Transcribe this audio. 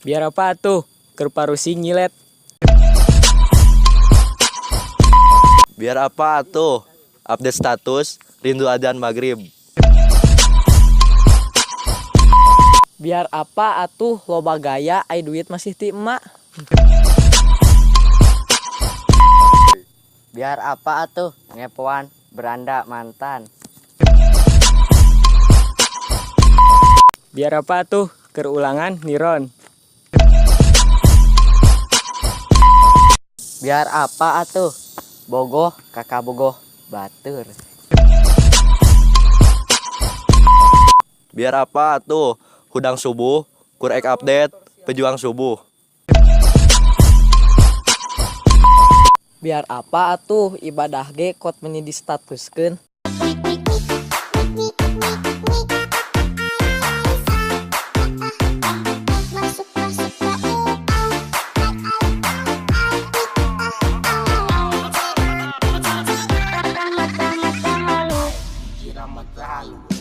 Biar apa atuh keur parusing nyilet. Biar apa atuh update status rindu adzan maghrib. Biar apa atuh loba gaya ai duit masih ti emak. Biar apa atuh ngepoan beranda mantan. Biar apa atuh keur ulangan niron. Biar apa atuh bogoh kakak bogoh batur. Biar apa atuh hudang subuh kur ek update pejuang subuh. Biar apa atuh ibadah ge kot meni distatuskeun. Mata halu.